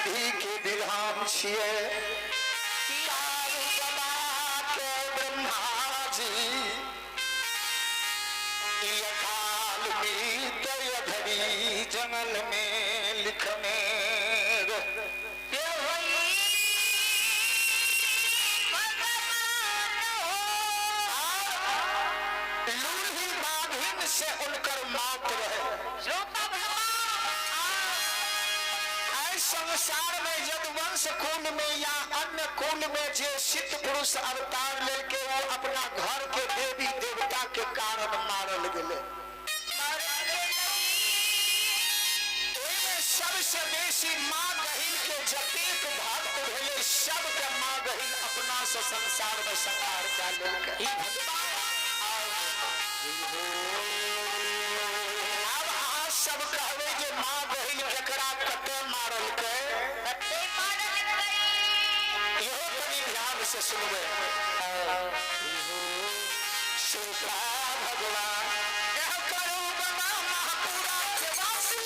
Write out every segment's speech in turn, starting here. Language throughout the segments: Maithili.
विधि के विधान छियै। दारू बना के ब्रह्मा जी ई अकाल मीत अधरी जंगल में लिखने रहे। के होई भगवान हो। लूढ़ी बाघिन से उनकर मौत रहे। श्रोता भगवान एहि संसार में यदुवंश कुल में या अन्य कुल में जे सिद्ध पुरुष अवतार लेके वो अपना घर के देवी देवता के कारण मारल गेले। ओहिमे सबसे बेसी माँ गहिल के जतेक भक्त भेले सबके माँ गहिल अपना से संसार में संहार कए लेलकै। ई भगवान आब अहाँ सब कहबै जे माँ गहिल केकरा कते मारलकै, कते मारलकै, इहो कनि ध्यान से सुनबै। श्रोता भगवान एह करू बना महापुरा के वासी।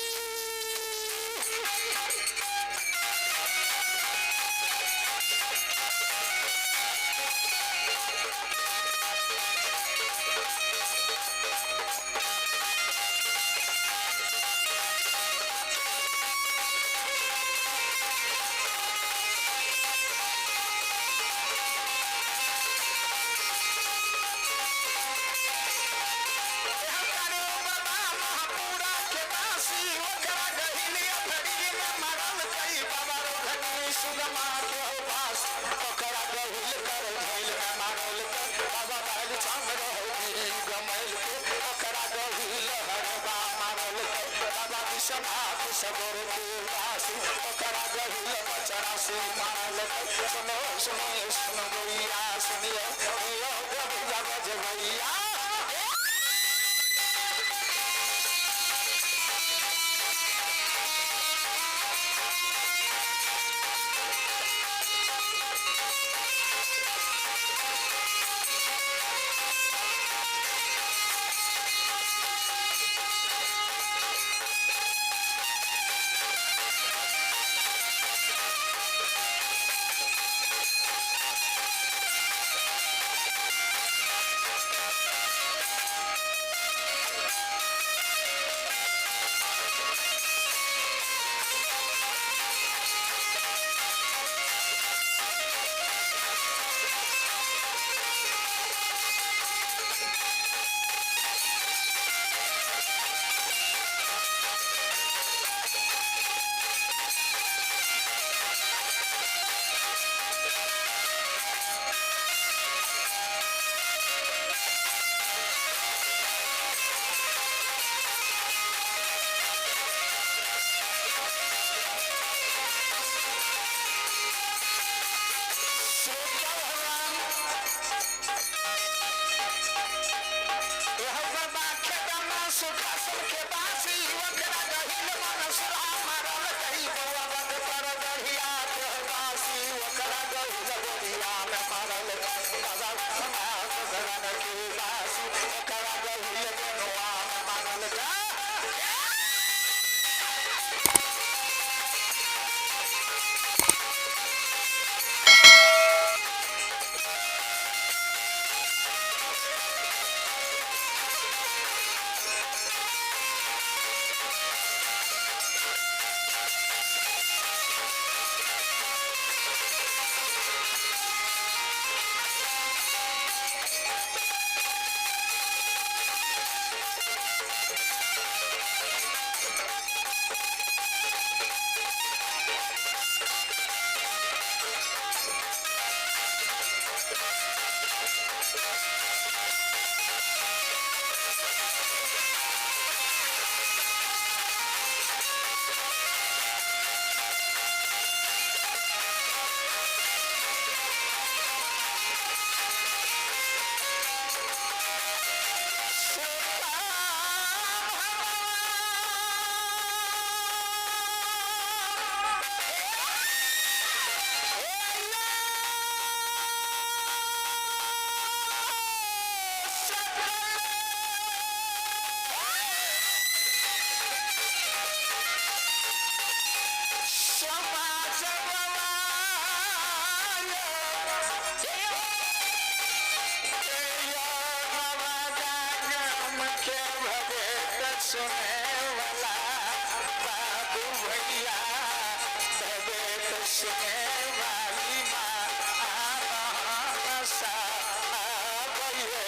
एह करू बना महापुरा के वासी, ओकरा गहिल अधरी में मरल कई बाबा रोधनी सुगमा के हो वास। ओकरा गहिल कर झैल में मारल के बाबा बैल छम रहो गिरी गमैल के। ओकरा गहिल हरबा मारल के बाबा विश्वनाथ सगर के वासी। ओकरा गहिल बचरासी मारल के। सुनो सुनो सुनो गैया सुनियो यो गैया बजबैया। बसने वाली माँ बसा गई है।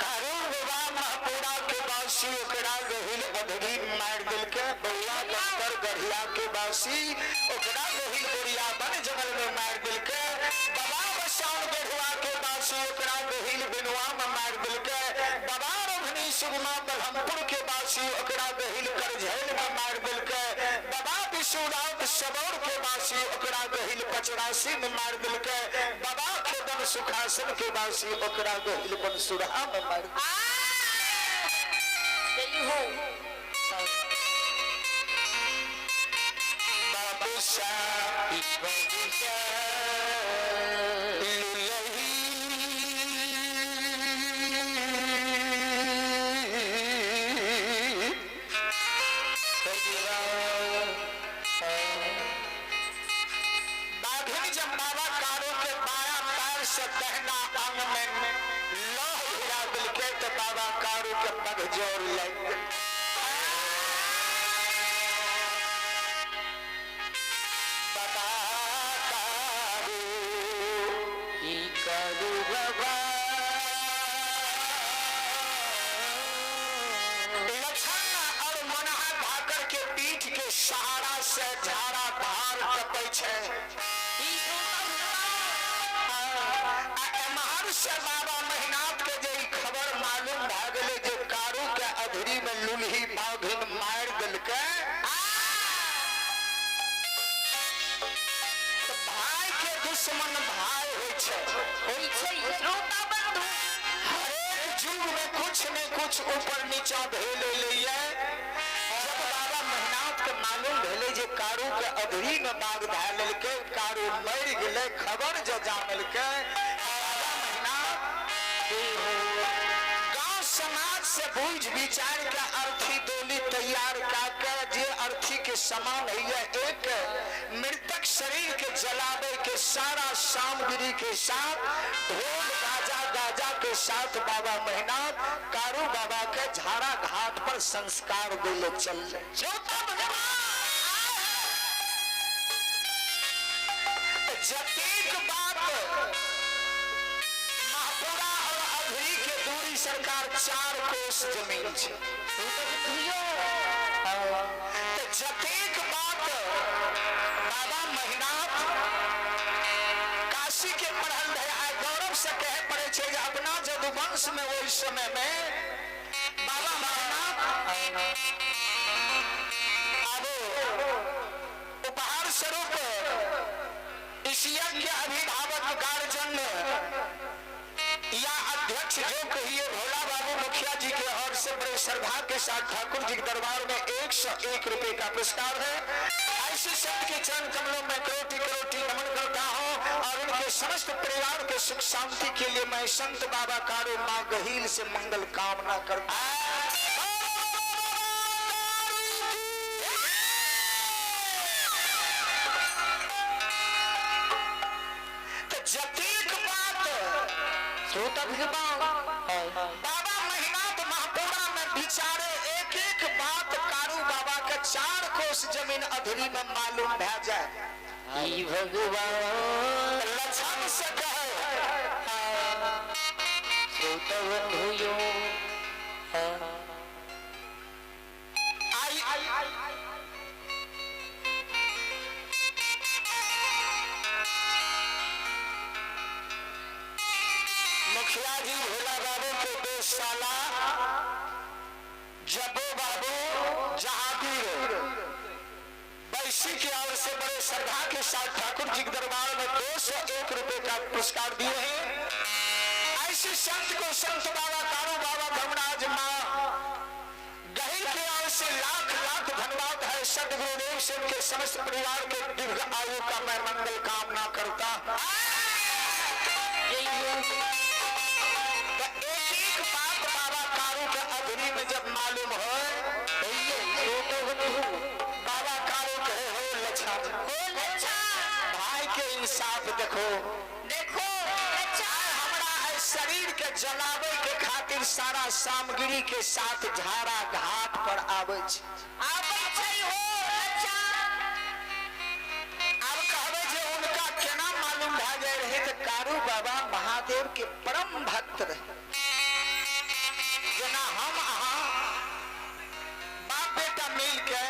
कारू बाबा महपूरा के बासी ओकरा गहिल अधरी मार दिल के बउआ बंदर गढ़िया के बासी ओकरा गहिल बोरिया बन जंगल में मार दिल के बाबा बसाउन गढ़ुआ के बासी ओकरा गहिल बिनुआ में मार दिल के बाबा रोहनी सुगमा बलहमपुर के बासी ओकरा गहिल करझैल में मार दिल के बाबा विशुराव सबौर के बासी ओकरा गहिल पचरासी में मार दिल के बाबा खेदन सुखासन के बासी ओकरा गहिल बनसुरहा में मार जय हो। बाबूसा लुलही बाघिन जब बाबा कारू के बाया पैर से दहना अंग में लोह भिड़ा दिल के तो बाबा कारू के पग जोर लग गेल। बाबा कारू ई करू बाबा। लक्षण और मनहा भाकर के पीठ के सहारा से झाड़ा धार टपै छै। ई श्रोता भगवान। आ एम्हर से बाबा महिनाथ के जे ई खबर मालूम भए गेलै जे कारू के अधरी में लुल्ही बाघिन मारि देलकै, तऽ भाई के दुश्मन भाई होइ छै। होइ छै श्रोता बंधु। हरेक युग में कुछ ने कुछ ऊपर नीचा भेल एलैये। जब बाबा महिनाथ के मालूम भेलै जे कारू के अधरी में बाघ धए लेलकै, कारू मरि गेलै, खबर जे जानलकै बाबा महिनाथ गांव समाज से बुझ विचार के अर्थी डोली तैयार कऽ के जे अर्थी के समान होइए एक मृतक शरीर के जलावे के सारा सामग्री के साथ ढोल बाजा गाजा के साथ बाबा महिनाथ कारू बाबा के झाड़ा घाट पर संस्कार देले चल। श्रोता भगवान। जतेक बात महपुरा और अधरी के दूरी सरकार 4 कोस जमीन छै। तऽ जतेक बात बाबा महिनाथ काशी के पढ़ल रहे, आइ गौरव से कहे पड़े छै जे अपना जदुवंश में ओहि समय में बाबा महिनाथ आब उपहार स्वरूप इस यज्ञ अभिभावक गार्जियन या अध्यक्ष जो कहिए भोला बाबू मुखिया जी के और से बड़े श्रद्धा के साथ ठाकुर जी के दरबार में 101 रुपए का पुरस्कार है। ऐसे संत के चरण कमलों में करोटी करोटी नमन करता हूँ और उनके समस्त परिवार के सुख शांति के लिए मैं संत बाबा कारू माँ गहील से मंगल कामना करता हूँ। तो जतेक बात श्रोता भगवान। बाबा महिनाथ महपुरा में विचारे एक एक बात कारू बाबा के 4 कोस जमीन अधरी में मालूम भै जाए। ई भगवान। लक्षण से कहे श्रोता बंधुयो। आई जब्बो बाबू जहांगीर बैसी की ओर से बड़े श्रद्धा के साथ ठाकुर जी के दरबार में 201 रुपए का पुरस्कार दिए हैं। ऐसे संत को संत बाबा कारू बाबा धर्मराज माँ गहिर की ओर से लाख लाख धन्यवाद है। सदगुरुदेव से उनके समस्त परिवार के दीर्घ आयु का मैं मंगल कामना करता। तो एक एक बात बाबा कारू के अधूरी में जब मालूम हो, बाबा कारू कहे हो लच्छा, हो लच्छा, भाई के इंसाफ देखो, देखो लच्छा, हमरा है शरीर के जलावे के खातिर सारा सामग्री के साथ झाड़ा घाट पर आवे छै, आबै छै हो लच्छा। अब कहबे जे उनका केना मालूम भए जाय रहे तऽ कारू बाबा महादेव के परम भक्त रहे। जेना हम अहाँ बाप बेटा मिल के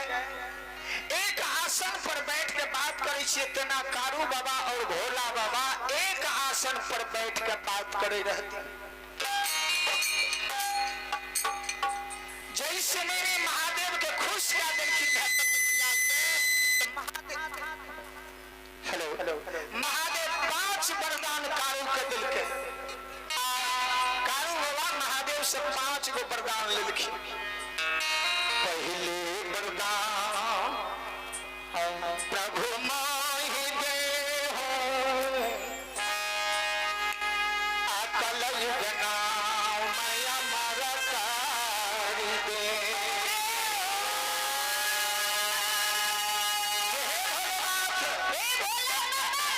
एक आसन पर बैठ के बात करै छियै, तेना कारू बाबा और भोला बाबा एक आसन पर बैठ के बात करे रहते। जैसे मेरे महादेव के खुश कए देलखिन है तपस्या से, तऽ महादेव हेलो हेलो महादेव 5 वरदान कारू के देलकै। कारू बाबा महादेव से 5 गो वरदान लेलखिन। पहले वरदान प्रभु माहि देहो अकल युग नाम मैं अमर कर दे। हे भोला बाबा,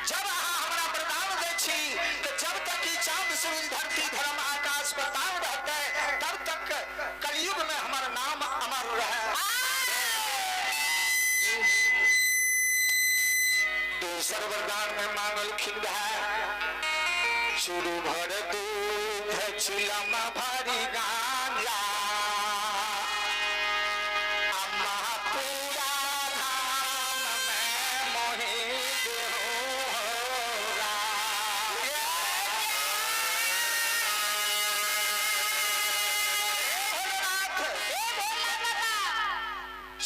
जब अहाँ हमरा वरदान दै छी तऽ जब तक ई चांद सूरज धरती धर्म आकाश पाताल रहतै तब तक कलयुग में हमर नाम अमर रहे। दोसर वरदान में मांगलखिन रहे चूरू भर दूध चिलम भरी गांजा अम्मा पूरा धाम में मोहि देहो रा। भोलेनाथ, हे भोला बाबा,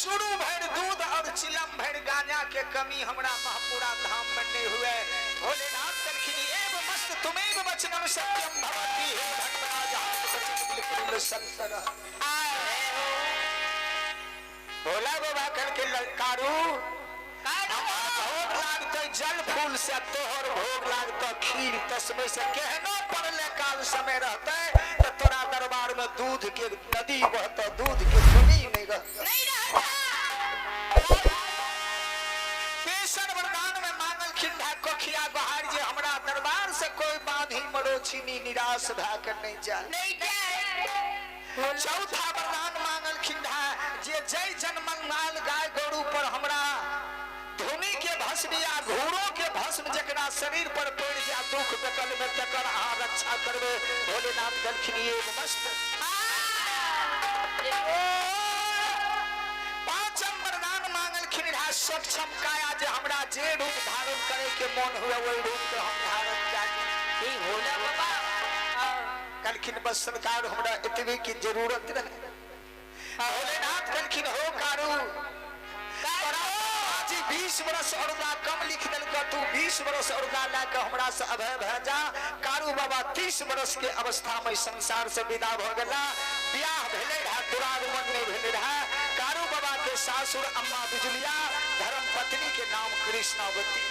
चूरू भर दूध और चिलम भर गांजा के कमी हमरा महपुरा धाम में नहीं हुए। भोलेनाथ कहलखिन एव मस्त तुमेव वचनम सत्यम भवति। हे धर्मराज, अहाँके वचन बिल्कुल सत्य रह। भोला बाबा कहलखिन कारू, कारू हमरा भोग लागतै जल फूल से, तोहर भोग लागतौ खीर तस्मै से। केहनो पड़ले काल समय रहतै तऽ तोरा दरबार में दूध के नदी बहतौ, दूध के कमी नहीं रहतौ। नहीं रहता। तेसर वरदान में मांगलखिन रहे कोखिया गोहार जे हमरा दरबार से कोई बांधी मरोछिनी निराश भए के नहीं जाए। नहीं जाए। चौथा वरदान मांगलखिन रहे जे जय जनमंगल गाय गोरू पर हमरा धुनी के भस्म या घोड़ो के भस्म जकरा शरीर पर पड़ि जाए दुख बेकल में तकर अहाँ रक्षा करबै। भोलेनाथ कहलखिन ये मस्त। पांचम वरदान मांगलखिन रहे सक्षम काया जे हमरा जे रूप धारण करे के मन हुए ओहि रूप के हम धारण कए ली। हे भोला बाबा, कहलखिन बस सरकार हमरा एतबे के जरूरत रहे। भोलेनाथ कहलखिन हो कारू, तोरा जी 20 बरस औरदा कम लिख देलक, तू 20 बरस औरदा लए के हमरा से अभय भए जा। कारू बाबा 30 बरस के अवस्था में संसार से विदा भऽ गेला। बियाह भेलै रहे, दुरागमन नहीं भेलै रहे। कारू बाबा के सासुर अम्मा बिजुलिया, धर्म पत्नी के नाम कृष्णावती।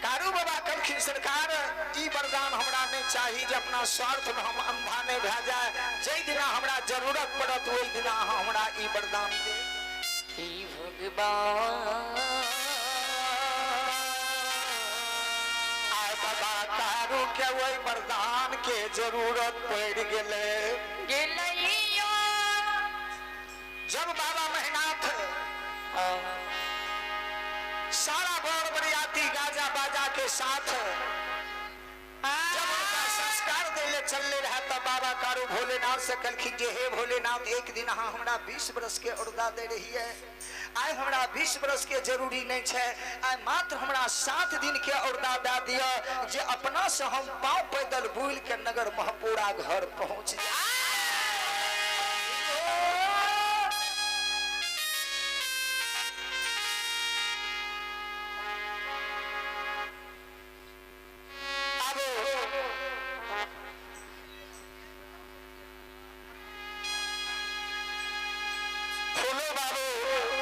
कारू बाबा कहलखिन सरकार ई वरदान हमरा नहीं चाही जे अपना स्वार्थ में हम अंधा नहीं भए जाए। जै दिना हमरा जरूरत पड़त ओहि दिना अहाँ हमरा ई वरदान दे। हे भगवान, आय बाबा कारू के ओहि वरदान के जरूरत पड़ि गेलै। गेलैयो। जब बाबा महिनाथ सारा बड़ बरियाती गाजा बाजा के साथ जब उनका संस्कार देले चलले रहे त बाबा कारू भोलेनाथ से कहलखिन जे हे भोलेनाथ, एक दिन अहाँ हमरा 20 बरस के औरदा दे रही है, आइ हमरा 20 बरस के जरूरी नहीं छै, आइ मात्र हमरा 7 दिन के औरदा दे दिअ जे अपना से हम पाँव पैदल बुलि के नगर महपुरा घर पहुंच जाए। अब फूलो बाबू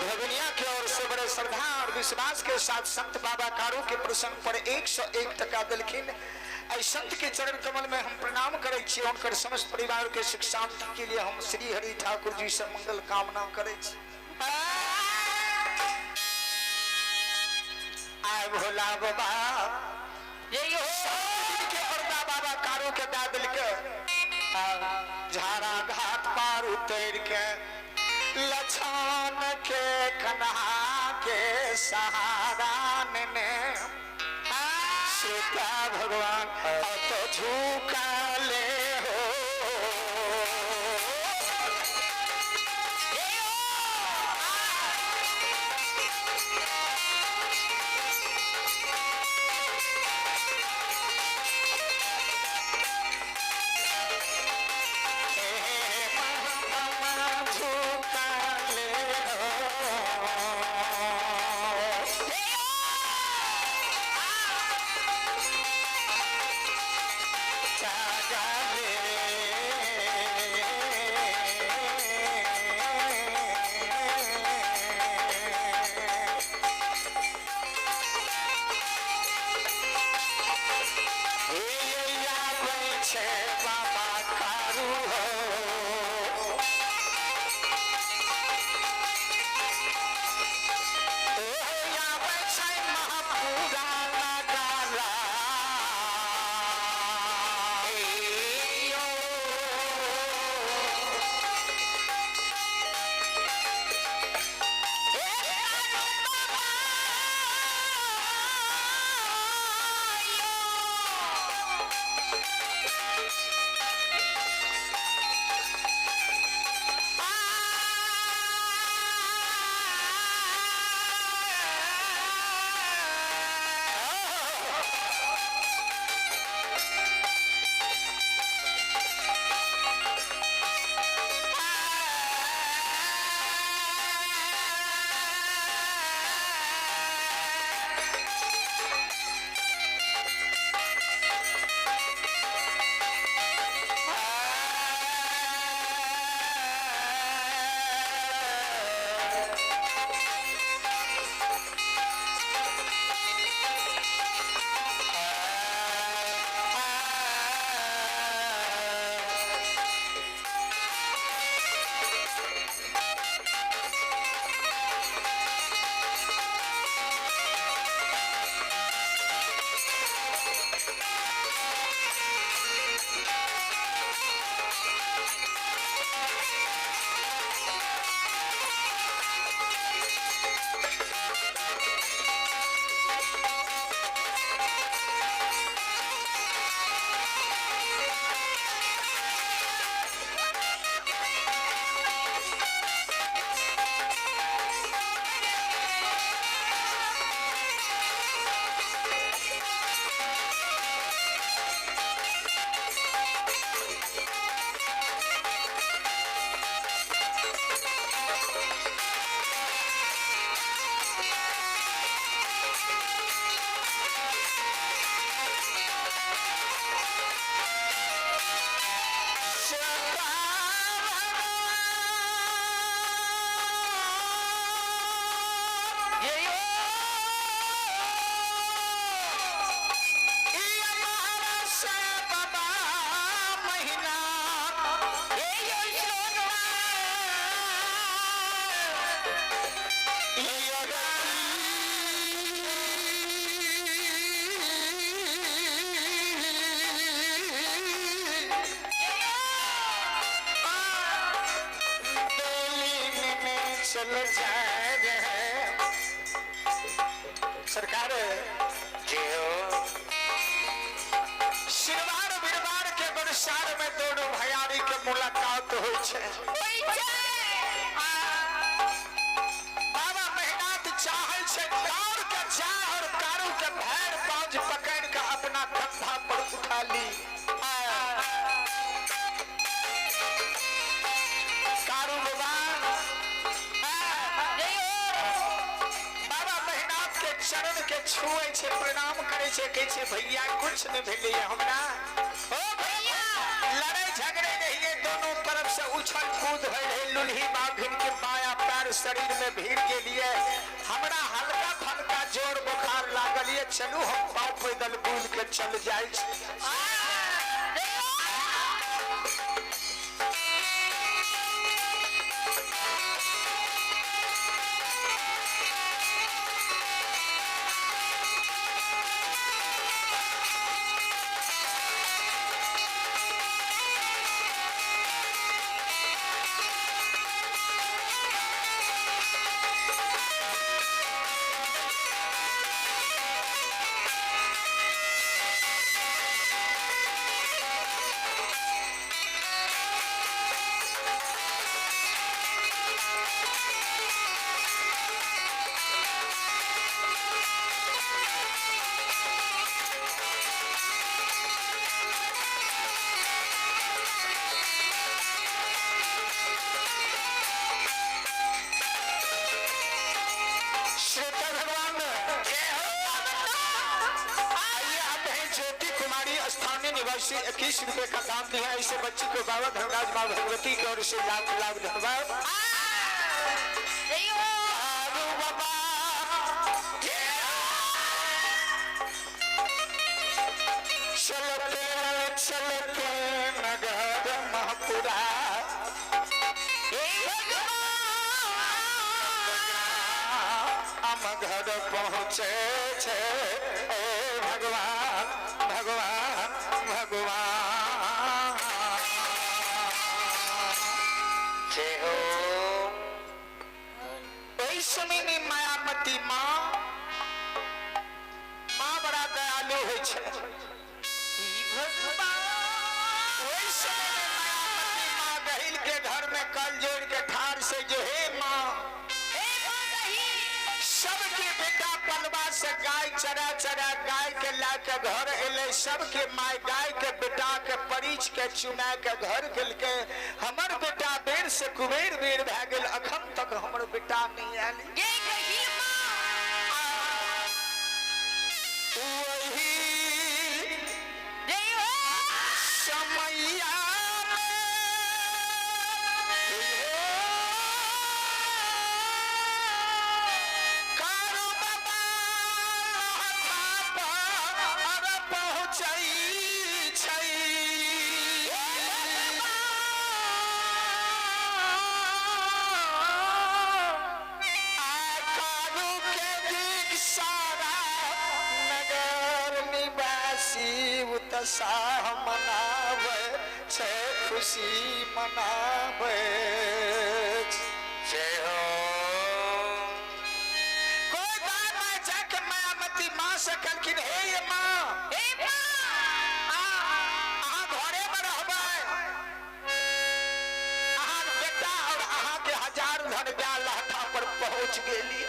धोबनिया की ओर से बड़े श्रद्धा और विश्वास के साथ संत बाबा कारू के प्रसंग पर 101 टका दिलखिन। एहि संत के चरण कमल में हम प्रणाम करै छी। उनकर समस्त परिवार के सुख शांति के लिए हम श्री हरि ठाकुर जी से मंगल कामना करै छी। आय भोला बाबा जय हो। 7 दिन के औरदा बाबा कारू के दे दिलके। झाड़ा घाट पार उतर के लछन के कन्हा के सहारा ने श्रोता भगवान तो झुका ले हो। झुका ले हो। बाबा कारू हो महापुरा नगारा। जय हो। महीना जय हो सोनवा। चल जाए रहे सरकार जय हो। सिरवार बिरवार के बड़ संसार में दोनों भैयारी के मुलाकात होइ छै। होइ छै। बाबा मेहनाथ चाहे छै दौड़ के जा और कारू के भैर पांच पकड़ के अपना कंधा पर उठा ली। कारू बाबा जय हो। बाबा मेहनाथ के चरण के छुए छै, प्रणाम करे छै, कहै छै भैया कुछ नहीं भेलै हमरा। ओ भैया। लड़ाई झगड़े रहिए, दोनों तरफ से उछल कूद हो रहे, लुल्ही बाघिन के बाया पैर शरीर में भीड़ के लिए हमरा हल्का फल्का जोर बुखार लागल ये, चलू हम पाँव पैदल बुल के चल जाए। जय हो। श्रोता भगवान जय हो। आइए आप हैं ज्योति कुमारी स्थानीय निवासी 21 रुपए का दान दिया। ऐसे बच्ची को बाबा धर्मराज माँ भगवती की ओर से लाख लाख धन्यवाद। जय हो। आरू बाबा चलते चलते नगर महपुरा हे भगवान। हम घर पहुँचे छे। ए भगवान भगवान भगवान जय हो। ओहि समय में मायामती माँ माँ बड़ा दयालु होइ छै। हे भगवान। ओहि समय में मायामती माँ गहिल के घर में कल जोड़ के ठार से जो हे माँ, हे भगही। सबके बेटा पलवा से गाय चरा चरा गाय के ला के घर एले, सबके माय गाय के बेटा के परिच के चुना के घर गेलके। हमर बेटा बेर से कुबेर बेर भए गेल, अखन तक हमर बेटा नहीं आयल। ये गहिल माँ। वही जय हो। समैया में कारू बाबा पर पहुँचै छै। आ कारू के दिग सारा नगर निवासी उत्साह मनावे छै, खुशी मनावे छै। जय हो। कोई गाय माय जाके मायामती माँ से कहलखिन हे ये माँ, हे माँ। अहाँ घरे में रहबै, अहाँ बेटा और अहाँ के हजार धन गाय लहठा पर पहुंच गेली।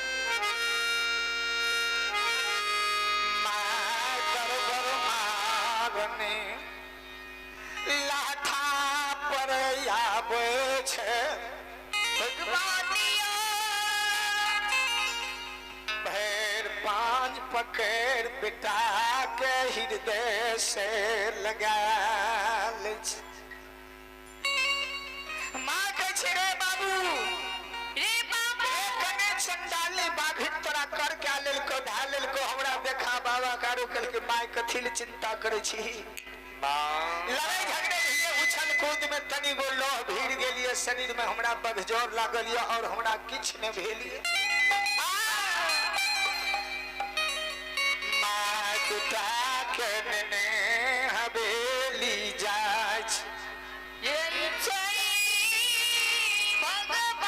माय दरबर मारने लहठा पर आबै छै। भगवानिया। भैर पांच पकड़ बेटा के हृदय से लगा लै छै। माँ कहै छै रे बाबू, रे बाबू। ए कने चंडाली बाघिन तोरा कर के लेलको ढा लेलको, हमरा देखा। बाबा कारू कहलकै माय कथी ले चिंता करै छी? लड़ाई झगड़े रहिए, उछल कूद में तनी गो लोह भीड़ गेलिए शरीर में, हमरा बघजोर लागल ये और हमरा किछु नहि भेलिए। माय बेटा के नेने हवेली जाइ छै। ये छै भगवान।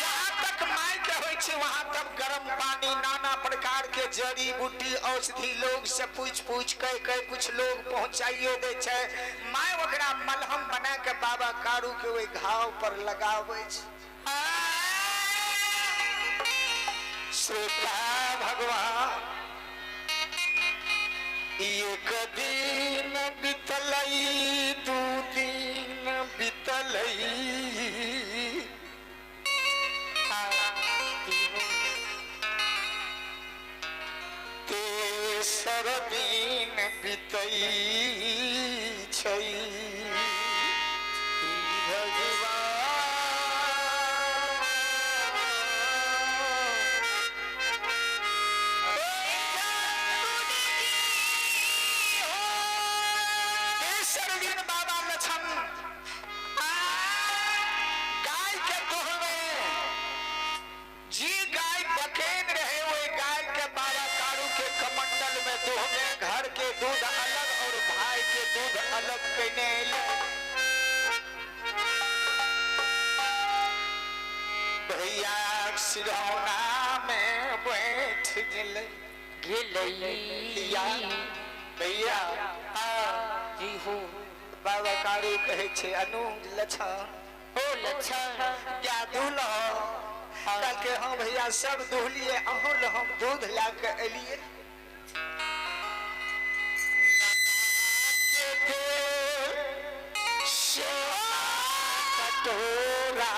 जहाँ तक माय के होइ छै वहां तक गरम पानी, नाना प्रकार के जड़ी बूटी औषधि लोग से पूछ पूछ कह कह कुछ लोग पहुंचाइयो दे छै। My ओकरा मलहम बना के बाबा कारू के ओहि घाव पर लगाबै छै। श्रोता भगवान, एक दिन बितलै, दू दिन बितलै, तेसर दिन बितै छै। तेसर दिन बाबा लछन गाय के दोहमे, जी गाय बकेन रहे ओहि गाय के बाबा कारू के कमंडल में दोहमे, घर के दूध अलग और भाई के दूध अलग कैने अयलै। भैया सिरौना में बैठ गेलै। गेलै। भैया जी हो। बाबा कारू कहै छै, अनुज लछन, ओ लक्षण, क्या दूल्हा? कहलकै हाँ भैया, सब दूहलिए, अहूँ लए हम दूध लए के एलिए। कटोरा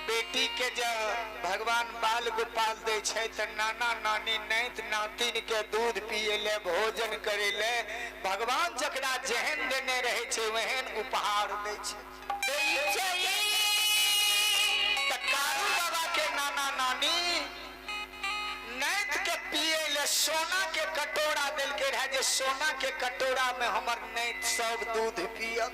बेटी के जब भगवान बाल गोपाल दै छै तऽ नाना नानी नैत नातिन के दूध पिए ले, भोजन करे ले, भगवान जकरा जेहन देने रहे छै वहन उपहार दै छै। तऽ कारू बाबा के नाना नानी नैत के पिए ले सोना के कटोरा देलकै रहे, जे सोना के कटोरा में हमर नैत सब दूध पियब।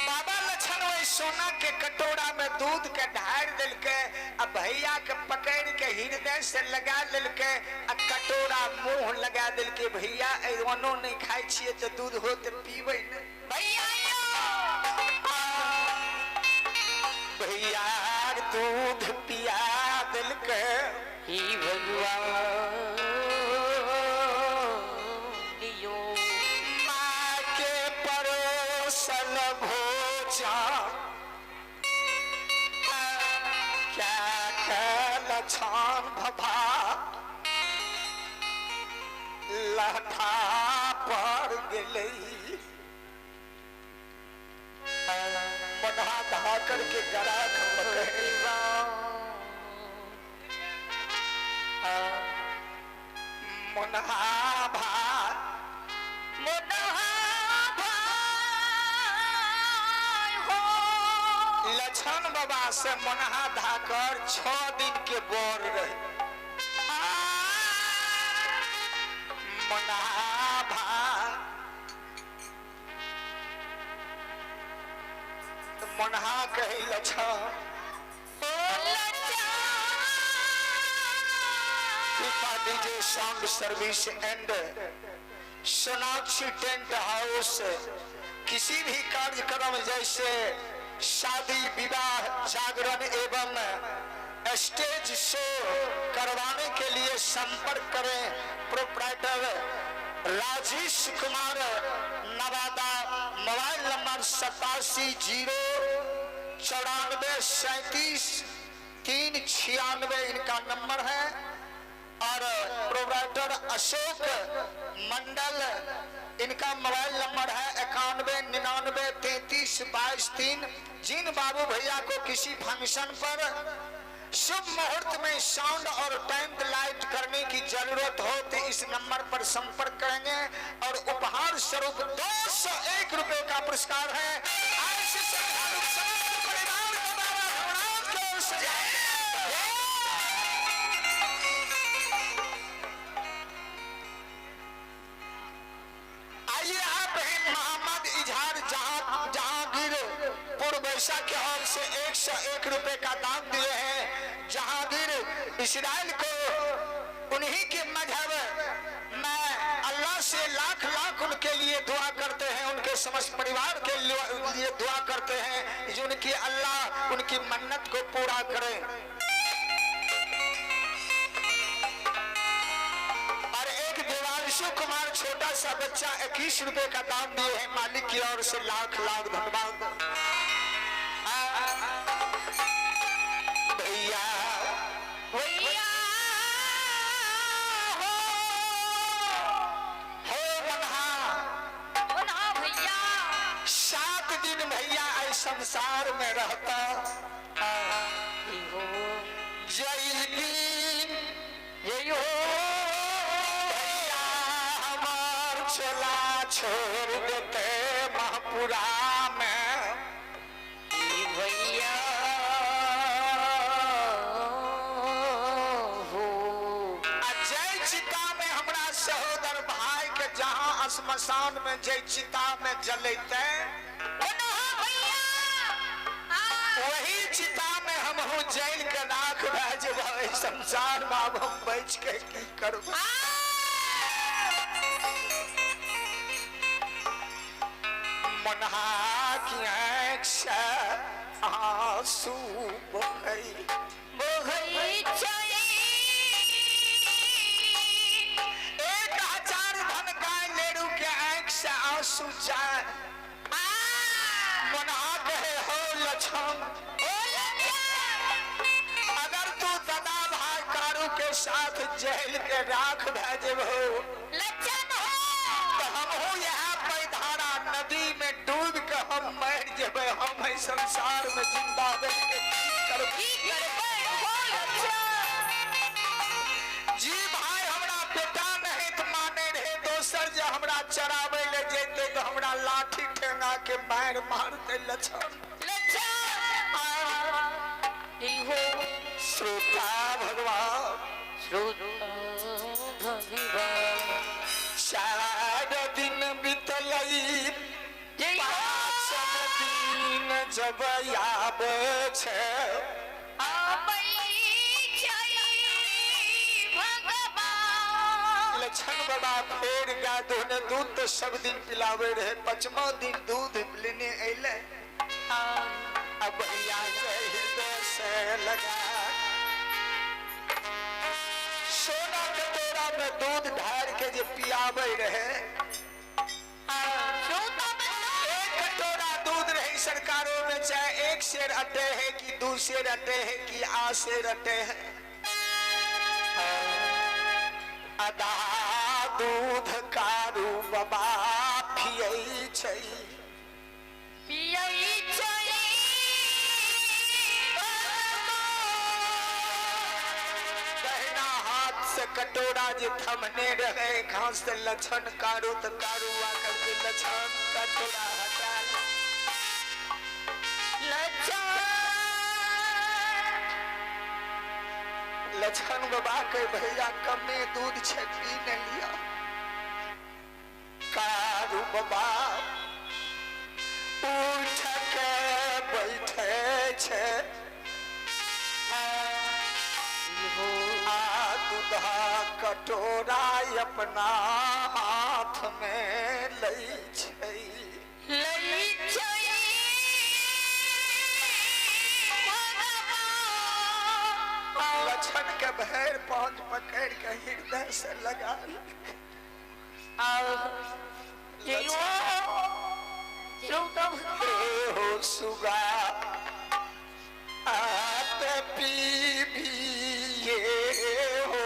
बाबा लछन ओहि सोना के कटोरा में दूध के ढार देलकै आ भैया के पकड़ के हृदय से लगा लेलकै आ कटोरा मुंह लगा देलकै। भैया अनो नहीं खाइ छियै तऽ दूध हो तऽ पीबै ने। भैया भैया दूध पिया देलकै। ही भगवान यो। माँ के परोसल भोजन क्या लछन भभा लठा पर गेलै। बढ़ा धा करके गला पकड़ मुन्हा भात मुन्हा भाई हो। लछन बाबा से मुन्हा धाकर 6 दिन के बोर रहे। मुन्हा भात मुन्हा कहे लछन, ओ लच्छन, कृपा DJ sound service and Sonakshi tent house, किसी भी कार्यक्रम जैसे शादी विवाह जागरण एवं स्टेज शो करवाने के लिए संपर्क करें proprietor Rajesh Kumar Nawada, mobile number 87 0 94 37 396 इनका नंबर है। और प्रोपराइटर अशोक मंडल, इनका मोबाइल नंबर है 91 99 33 22 3। जिन बाबू भैया को किसी फंक्शन पर शुभ मुहूर्त में साउंड और टेंट लाइट करने की जरूरत हो तो इस नंबर पर संपर्क करेंगे और उपहार स्वरूप 201 रुपए का पुरस्कार है। ऐसे श्रद्धालु समस्त परिवार को बाबा भगवान की ओर से जय। आइए आप हैं मोहम्मद इजहार जहांगीर पूर्वैसा के ओर से 101 रुपए का दान दिए हैं। जहांगीर इसराइल को उन्हीं के मजहब में अल्लाह से लाख लाख उनके लिए दुआ करते हैं, उनके समस्त परिवार के लिए दुआ करते हैं जो उनकी अल्लाह उनकी मन्नत को पूरा करे। और एक देवांशु कुमार छोटा सा बच्चा 21 रुपए का दान दिए हैं मालिक की ओर से लाख लाख धन्यवाद। भैया भैया हो हो मनहा मनहा भैया 7 दिन भैया ऐ संसार में रहता। जय दिन जय हो भैया हमार चला छोड़ देते महापुरा में। भैया हो आ जय चिता में हमरा सहोदर भाई के जहां श्मशान में जय चिता में जलते मनहा भैया वही चिता में हम हूँ जल के राख भए जेबै। संसार में आब हम बच के की करबै। मनहा की आँखि से आंसू बहै बहै छै। 1000 धन गाय लेरू के आँखि से आंसू जाए। मनहा कहे हो लक्षण, अगर तू दादा भाई कारू के साथ जेल के राख भए जेबहो तो हमहू यहाँ पैधारा नदी में डूब के हम मर जेबै। हम एहि संसार में जिंदा रह के की करबै। जी भाई हमरा बेटा नहीं तो माने रहे, दोसर जे हमरा चराबै ले जेते तो हमरा लाठी ठेंगा के मार मारते लक्षण। श्रोता भगवान 4 दिन बीतलई 5 दिन जब आबै छै लक्षण बाबा फेर गाय दोहने दूध तो सब दिन पिलावे रहे, 5वां दिन दूध लेने अयले। अब भैया के हृदय से लगा सोना कटोरा में दूध ढार के जे पियावे रहे, एक कटोरा दूध रहे सरकारों में, चाहे 1 सेर अटे है कि 2 सेर अटे है कि आ सेर अटे है, आधा दूध कारू बाबा पियै छै। दहिना हाथ से कटोरा जे थमने रहे, घास से लक्षण कारू तो कारू आकर के लक्षण कटोरा हटा लक्षण बाबा के भैया कमे दूध छे पी न लिया। कारू बाबा उठ के बैठे छे आ दूधा कटोरा अपना हाथ में लै छै। लक्षण के भैर पहुंच पकड़ के हृदय से लगा हो सुगा आत पी भी ये हो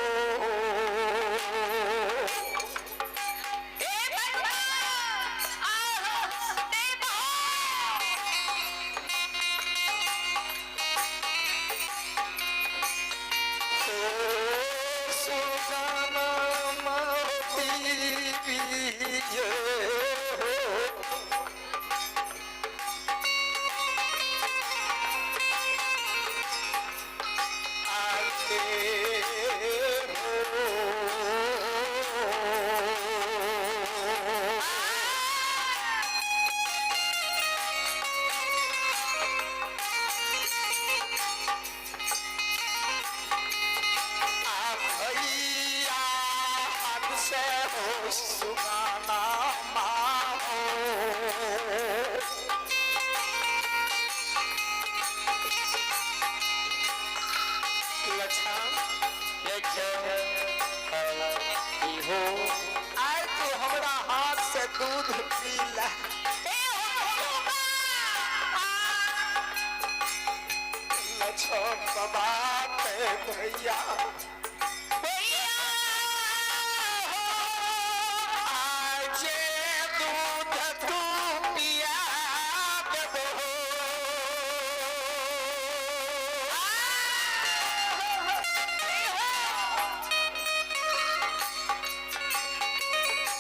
लक्ष्मण हो। आय तू हमरा हाथ से दूध पी ले। लक्ष्मण बाबा के भैया आज दूध तू पिया देबो।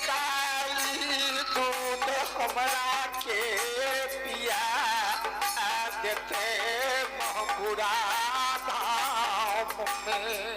काली दूध हमरा के पिया देते महुरा धाम में।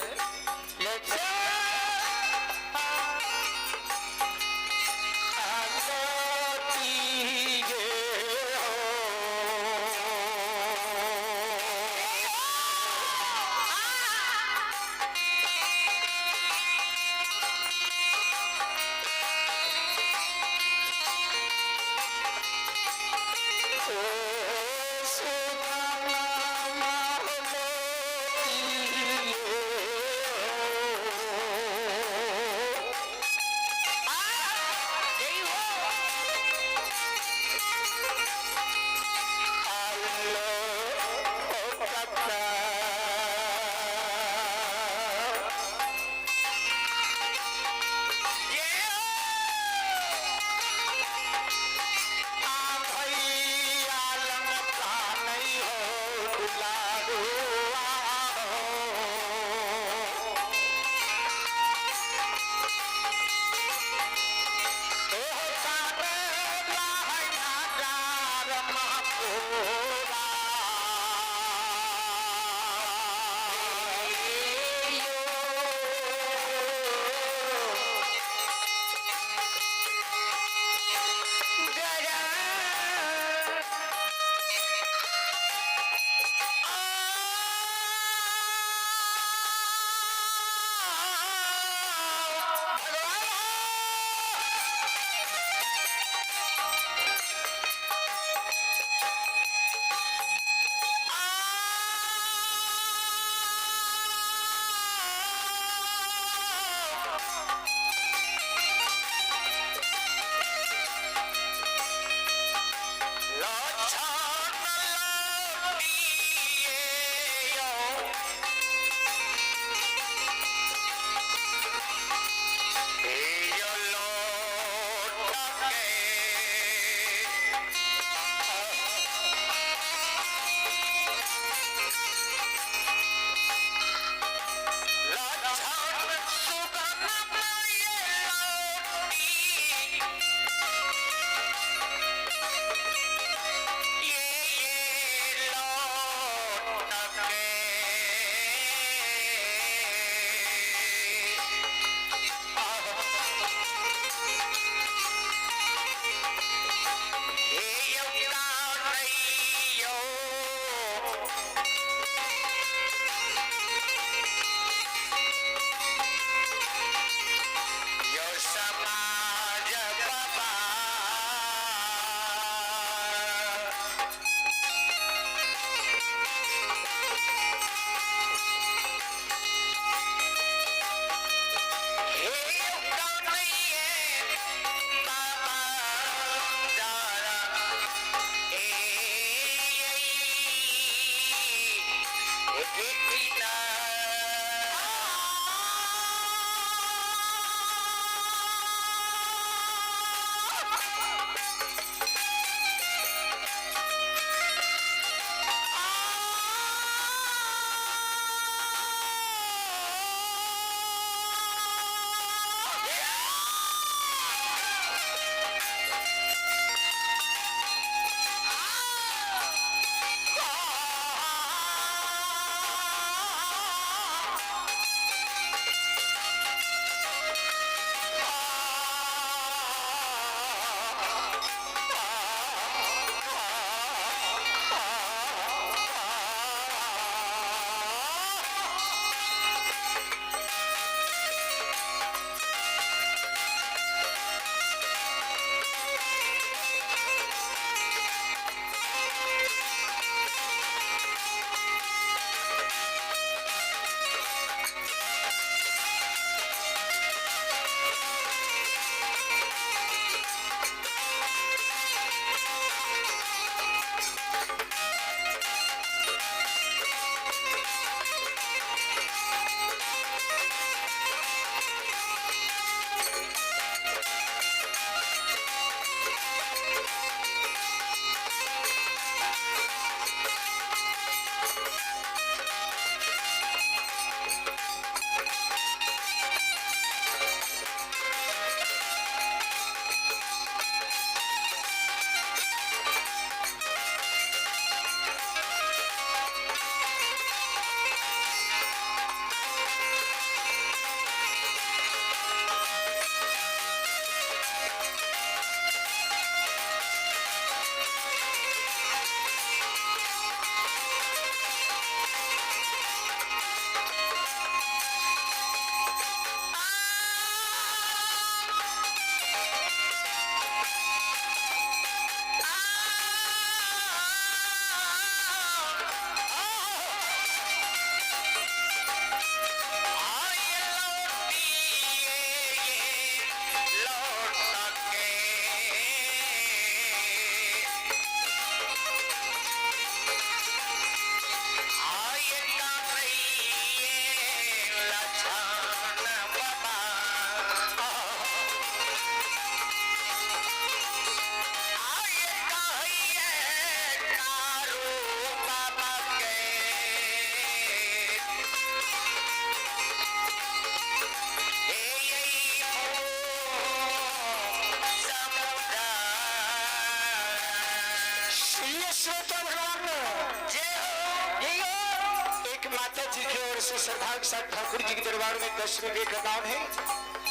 माता जी की ओर से श्रद्धा के साथ ठाकुर जी के दरबार में 10 रुपए का दान है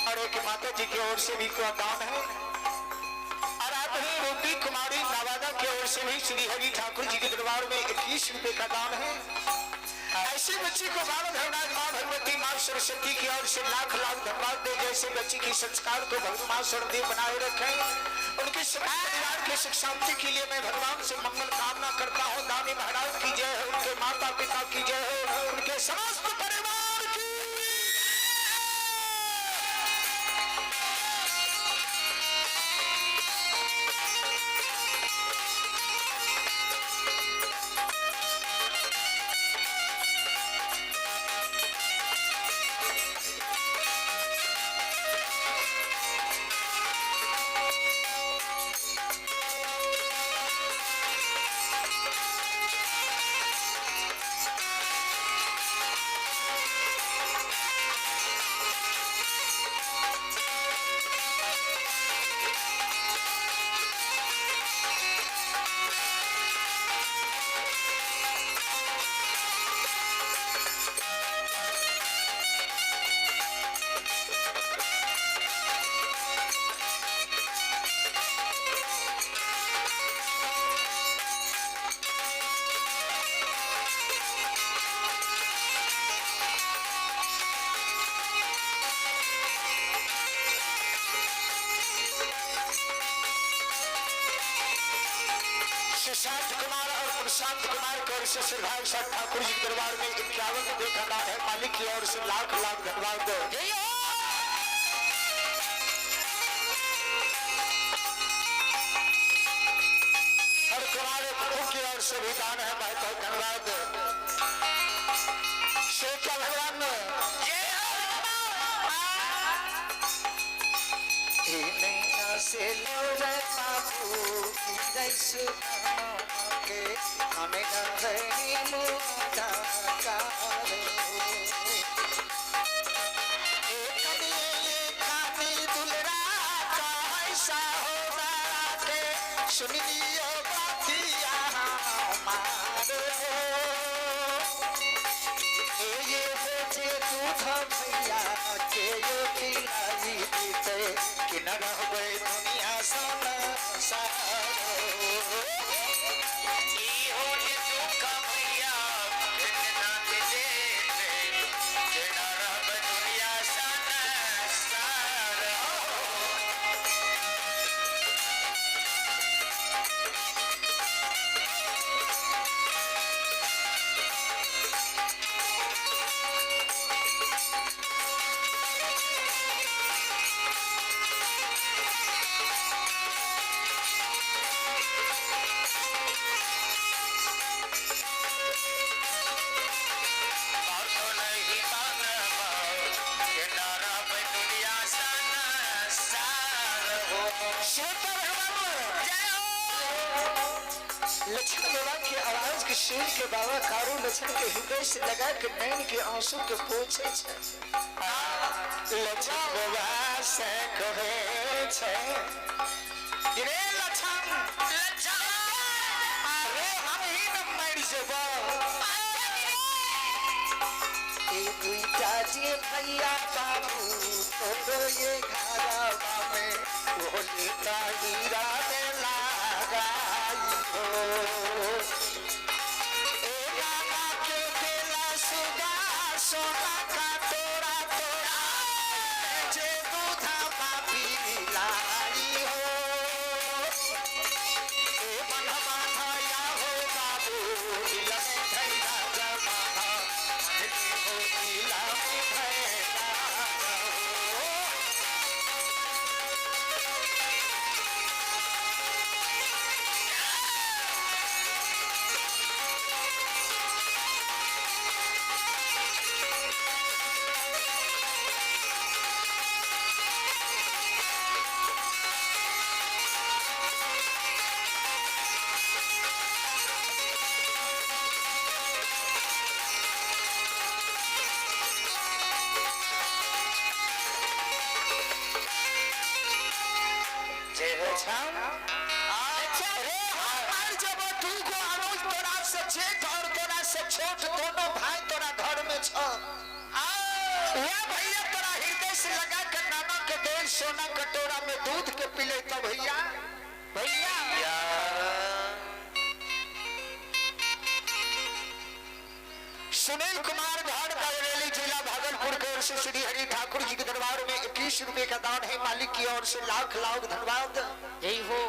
और एक माता जी की ओर से भी का दान है। और आदरणीय रूपी कुमारी नवादा की ओर से भी श्री हरि ठाकुर जी के दरबार में 21 रुपए का दान है। ऐसे बच्ची को बाबा धर्मराज माँ भगवती माँ सरस्वती की ओर से लाख लाख धन्यवाद दे। जैसे बच्ची की संस्कार को भगवान सरदेव बनाए रखें, उनके समस्त परिवार की सुख शांति के लिए मैं भगवान से मंगल कामना करता हूँ। दानी महाराज की जय हो, उनके माता पिता की जय हो, उनके समस्त परिवार की। सुशांत कुमार और प्रशांत कुमार की ओर से श्रद्धा के साथ ठाकुर जी के दरबार में 51 रुपए का दान है। मालिक की ओर से लाख लाख धन्यवाद दो। हर कुमार प्रभु की ओर से भी दान है, बहुत बहुत धन्यवाद। श्वेता भगवान से लो रे बाबू जैसे के हमें मुदा सुन लियो बातिया हमारे। ए ये हो जे दूध भैया के यो खिलाई देते कि न रहबे दुनिया संसार। ई हो जे दुख भैया के ना देते के न रहबे दुनिया संसार। बातो नहीं मानबो के न रहबे दुनिया संसार हो। श्वेता भगवान लक्ष्मण बाबा की आवाज के सुन के बाबा कारू लक्ष्मण के हृदय से लगा के नैन के आंसू के पोछे छे। लक्ष्मण बाबा से कहे छे रे लक्ष्मण, अरे हम ही न मर जेबो। ए दुईटा जे भैया बाबू तोरो ये घरवा में बोलता हीरा में लगाई हो। ए नाना के देला सुगा सोना का तोरा तोरा जे दूधा पापी लाई हो। ए मनवा धाया हो बाबू दिल में धैया जमाना हो दिल में धैया हो। जय हो। अच्छा रे हमार जब तू को अनुज तोरा से जेठ और तोरा से छोट दोनों भाई तोरा घर में छ। वह भैया तोरा हृदय से लगा के नाना के देल सोना कटोरा में दूध के पिले तो भैया भैया। सुनील कुमार घर बरेली जिला भागलपुर के ओर से श्री हरि ठाकुर जी के दरबार में 21 रुपए का दान है। मालिक की ओर से लाख लाख धन्यवाद। जय हो।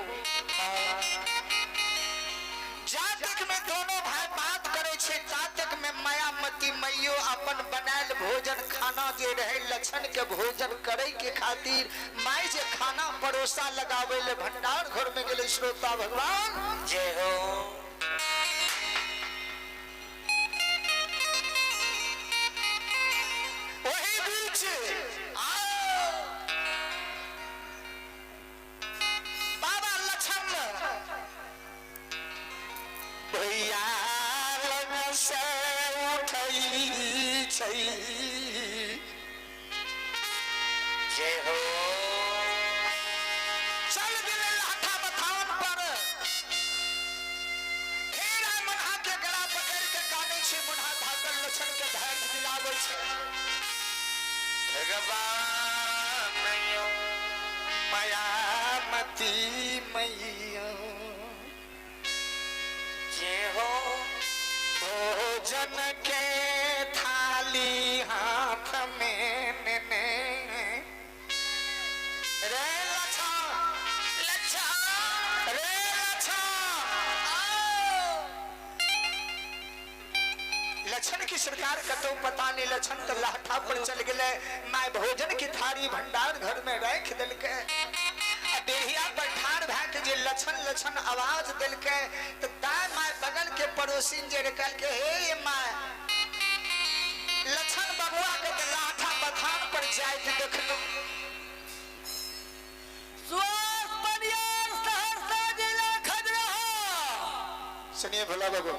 जातक में दोनों भाई बात करे छे, जातक में मायामती मैयो अपन बनायल भोजन खाना जे रहे लक्षण के भोजन करे के खातिर माई जे खाना परोसा लगावे ले भंडार घर में गेले। श्रोता भगवान जय हो। वही बीच आओ बाबा लक्षण भैया लग से उठई छै। जय हो। चल गेलै लाठा बथान पर। फेर आइ मुन्हा के गला पकड़ के कानै छै। मुन्हा धाकल लक्षण के धैर्य दिलाबै छै। भगवान मायामती मैया जय हो। भोजन के थाली हाथ में नेने रे लछा लच्छा रे लछा। लक्षण की सरकार कतौ पता नहीं। लक्षण तो लाठा पर चल गए। माय भोजन की थाली भंडार घर में रख दिलके। आ डेढ़िया पर ठाड़ भए के जे लक्षण लक्षण आवाज दिलके तो दाय my बगल के पड़ोसिन जे कहलके, हे ये my लक्षण बबुआ के तो लाठा बथान पर जाइत देखलू। सुहास परियार सहरसा जिला खजुराहो। सुनिए भोला बाबू,